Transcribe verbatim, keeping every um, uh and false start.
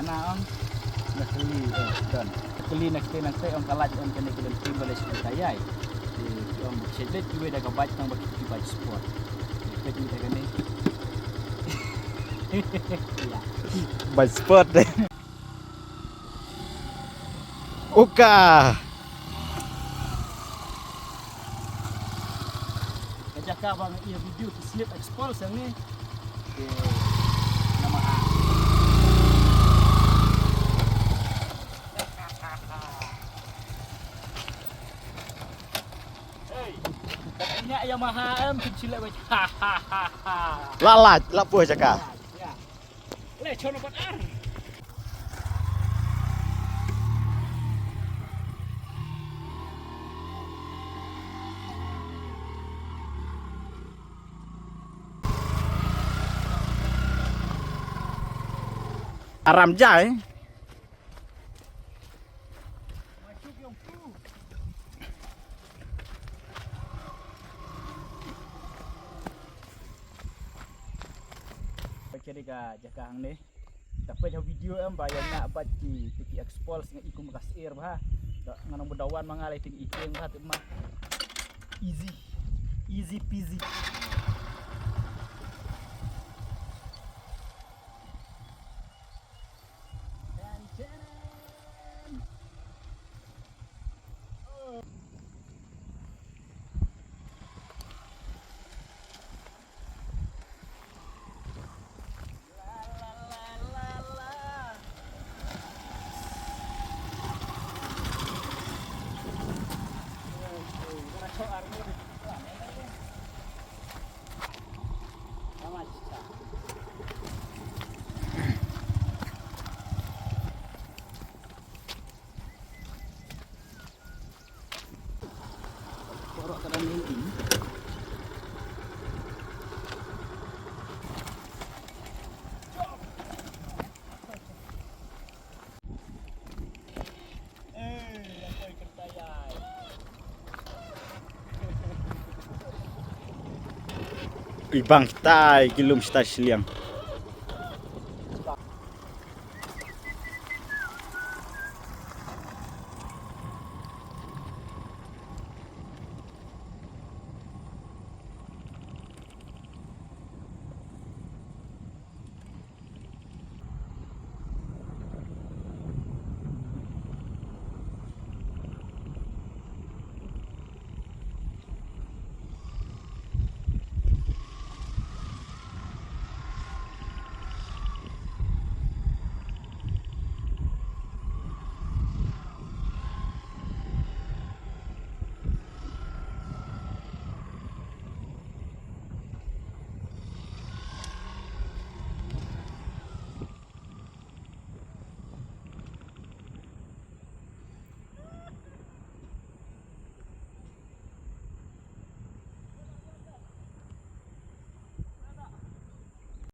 Na ong, na kali, eh, don. Na kali na kali nangta ong ka lait ong kane ka don team ba leh shu ka ïai. Te ki ong shet leit kiwei da ka bike tang ba ki bike sport. Te ki da kane. Ya. Bike sport deh. Uka. Ka jaka ba nga ïa video ki slip expose hangne. Te namar ha. Hey, kat nya Yamaha em kin slip. Ha ha ha ha. La la la puh jaka. Ya. Le chon pat ar. Aram jai. Ka dei ka jaka hangne. Te peit ha video em ba ïa nga bad ki, te ki expose nga i kum ka syiar bha. Te ngan ong ba dawan ma nga lei te i keng bha te ma. Easy. Easy peasy. Ui bang kitai ki lum kitai shiliang.